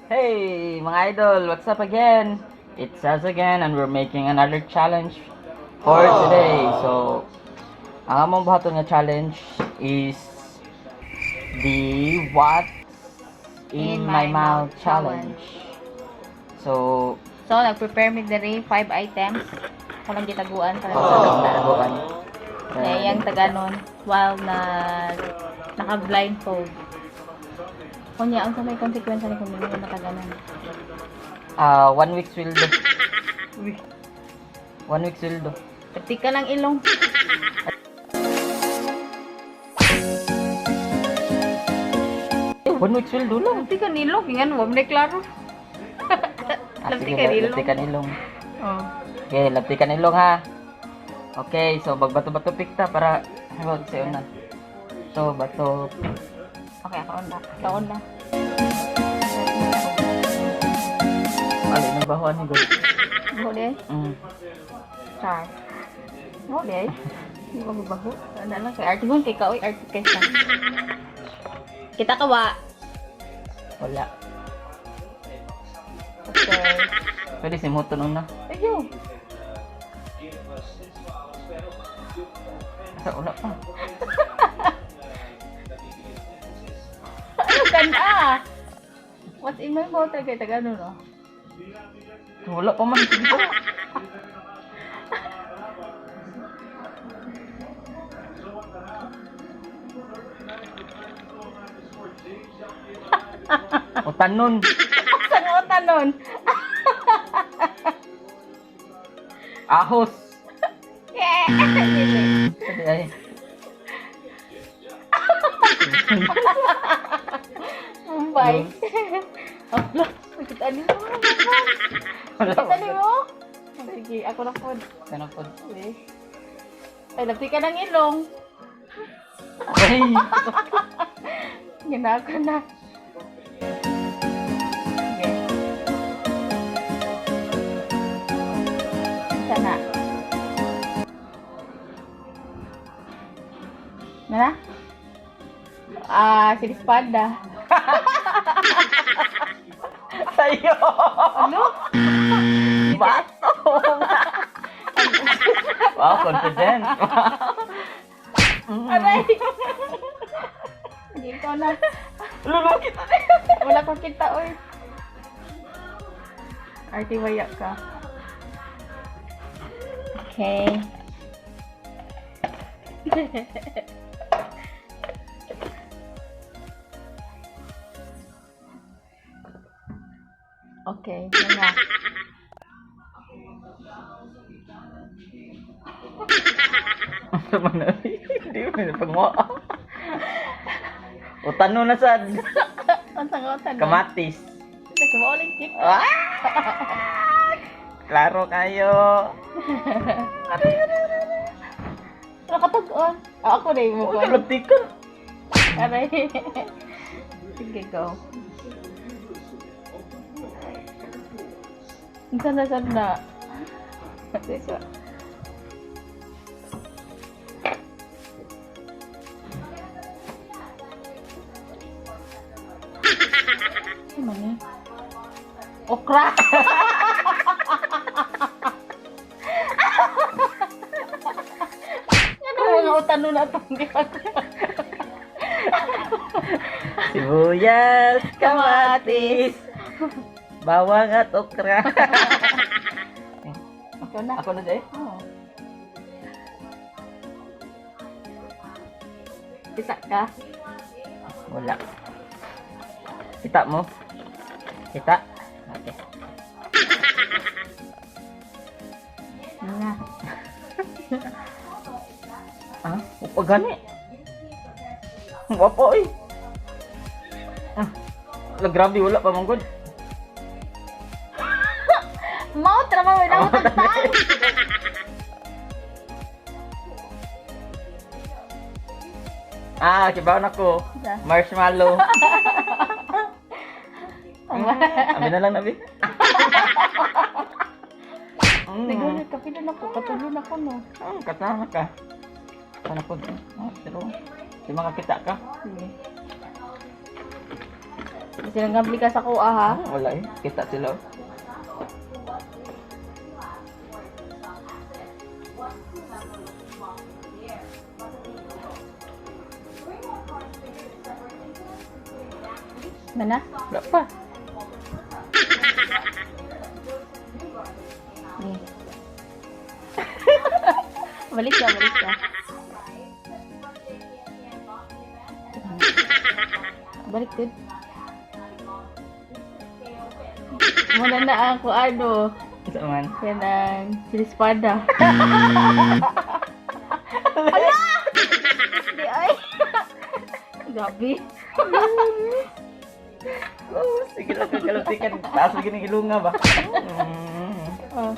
Hey, mga idol, what's up again? It's us again and we're making another challenge for today. So, ang among buhaton nga challenge is the What's in My Mouth challenge. So, So, nag-prepare mi diri five items. Ako lang gitaguan para sa oh, taguan. Na iyang taganon while na naka-blindfold. Kunya, ang sa may consequence ni kung hindi mo mataganon? Ah, 1 week sweldo. 1 week sweldo. Pati ka ng ilong. Eh, 1 week sweldo lang. Pati ka ng ilong. Ingan, wag na klaro. Ah, Labti sige, ka ng ilong. labti ka ng ilong. Oh. Okay, labti ka ng ilong ha. Okay, so magbato-bato pick ta para wag sa una. So, bato pick. Okay, ako na. Ako na. Alin ang bahuan ni God. Baho di ay? Char. Baho di ay? Hindi ko mabaho. Ano lang kay arte kung kay ka, oy, arte kay siya. Kita ka wa. Wala. Okay. Pwede si Muton una. Ayo. Asa wala pa. Ano ganda? What's in my mouth? Kay taga ano no? Wala pa man. Sige pa. O tanon. Sa nga tanon? Ahos. Yeah. Dili. Pwede ay. Mumbai. Abla, kita ni mo. Wala Kita pa. ni mo. Sige, ako na pod. Ano po? Eh. Ay, lapti ka ng ilong. Ay! Ginako na. Okay. Sana. Nana? Ah, si Espada. Sa'yo! Ano? Bato! Wow, confident! Aray! Hindi ko na. Lulu kita na. Wala ko kita, oy. Arte waya ka. Okay. Okay, yun na. Ano na? Hindi mo na pagmo. O tanong na sad. Ang sangotan. Kamatis. Nagkabauling chick. Ah! Klaro kayo. Nakatag-on. Ah, ako na yung Uy, mukha. kalabtikan. Aray. Sige, go. Saan na, saan na? Teka. Ano man eh? Okra! Ano mga utano na itong Sibuyas, kamatis, bawang at okra. Ikaw na. Ako na dyan. Oo. Kita ka? Wala. Kita mo? Kita? Okay. Nga. Ah, upa gani. Wapo eh. Ah, wala, grabe, wala pa manggod. Mouth ra ba wala mo tagtag. Ah, kibaw na ko. Sa? Marshmallow. Abi na lang, abi. Nagulot ka pila na ko katulo na ko no. Kasama ka. Sana po. Ah, pero, di makakita ka. Sige. Kasi nangabli ka sa kuha ha. Ah, wala eh. Kita sila. Mana? Wala pa. Okay. Balik ka, balik ka. Balik din. Muna na ako, ano. Isa man. Yan ang sinispada. Ala! Di ay. Gabi. Oh, sige lang, kakalutikan. Taas lagi ng ilunga ba? Oh.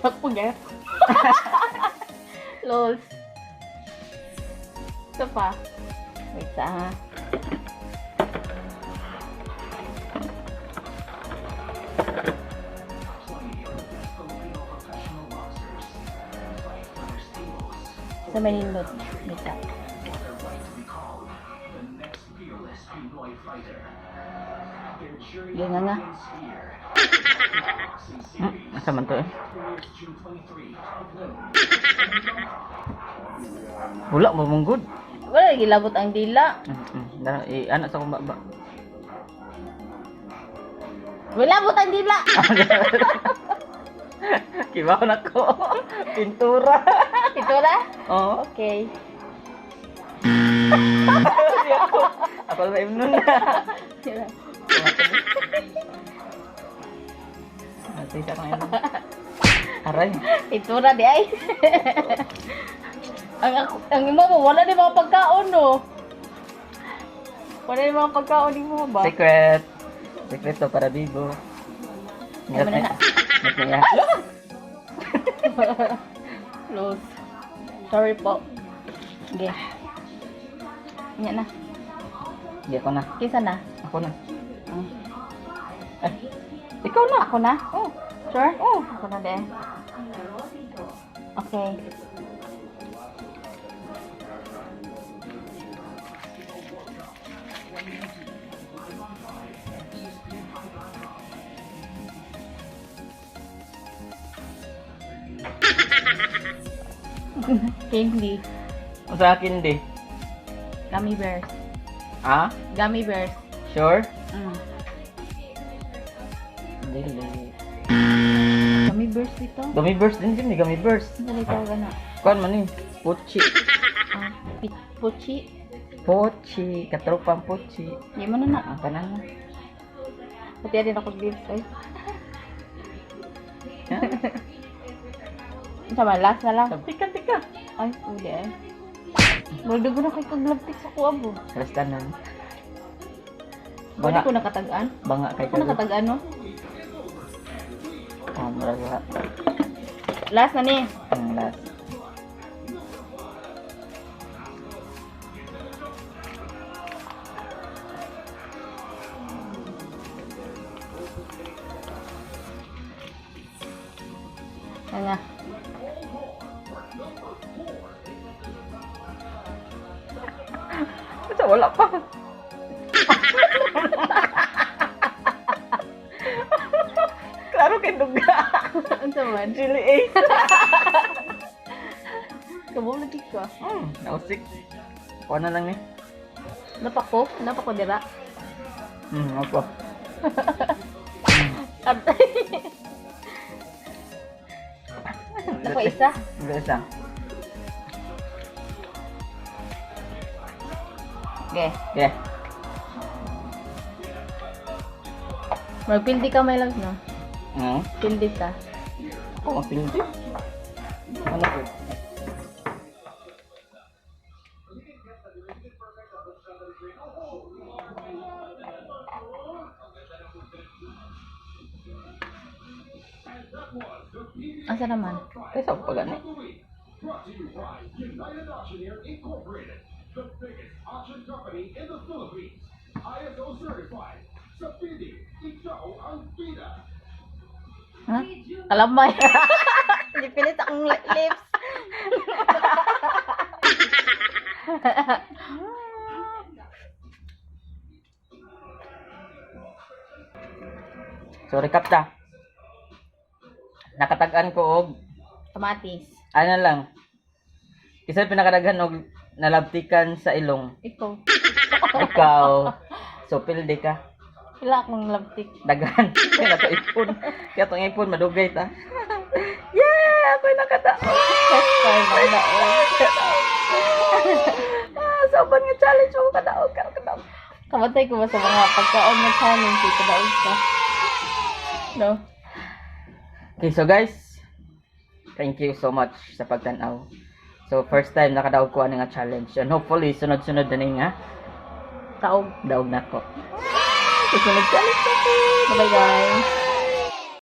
Takpo niya. Lols. Ito pa. Wait sa ha. Sa manindot. Wait sa. Yan nga nga. Asa man to eh? Wala mo mong good. Wala gilabot ang dila. Na, eh, anak sa kong baba. Wala bot ang dila. Kibaw na ko. Pintura. Ito na? Oo. Okay. Ako. Ako lang imnon na. Ate, isa kong imnon. Aray. Pintura di ay. Ang ako, ang imo mo wala ni mga pagkaon no. Wala ni mga pagkaon ni mo ba? Secret. Secret to para bibo. Ay, wala na. Hirap na. Close. Sorry po. Okay. Nya na. Hindi ako na. Kisa na? Ako na. Ay, ikaw na. Ako na? Oh. Sure? Oh. Ako na din. Okay. Candy. Sa akin di. Gummy bears. Ah? Gummy bears. Sure? Mm. Dili. Gummy bears dito. Gummy bears din din, gummy bears. Ano tawag na? Kuan man ni? Pochi. Ah, puchi. Pochi, katropang pochi. Hindi mo na na. Ang tanan na. Pati din ako lips ay. Sama, last na lang. Tika tika. Ay, uli ay. Muldo ko na kay kaglabtik sa kuha mo. Last tanan. Pwede Banga, ko nakatagaan. banga kay Ako nakatagaan, no? Ah, murag wa. Last na ni. Ang last. Nga. Sa wala pa. Klaro kay duga. Ano man? Chili ace. Kabom lagi ko. Nausik. Kuha na lang ni. Napako? Napako dira? Opo. Nako isa? Hindi isa. Okay. Yeah. Magpildi ka may lang, no? Pildi ka. Ako, mapildi. Ano po? Asa naman? Kaysa ako pa gani. Brought to you by United Auctioneer Incorporated, the biggest auction company in the Philippines. ISO certified. Sa pili, ikaw ang bida. Ha? Kalamay. Hindi pilit akong lips. So recap ta. Nakatag-an ko og Kamatis. ano lang. Isa pinakadaghan og nalabtikan sa ilong. Ikaw. Ikaw. So pildi ka. Wala akong labtik. Daghan. Kaya na to ipon. Kaya tong ipon madugay ta. Yeah! Ako'y nakataon. First time ang daog. Ah, sobrang nga challenge ako kadaog ka kadaog. Kamatay ko ba sa mga pagkaon na challenge, eh, kadaog ka. No? Okay, so guys, thank you so much sa pagtanaw. So first time nakadaog ko ani nga challenge and hopefully sunod-sunod na ni nga Taog. daog nako. Susunod challenge na ko. Bye-bye, guys.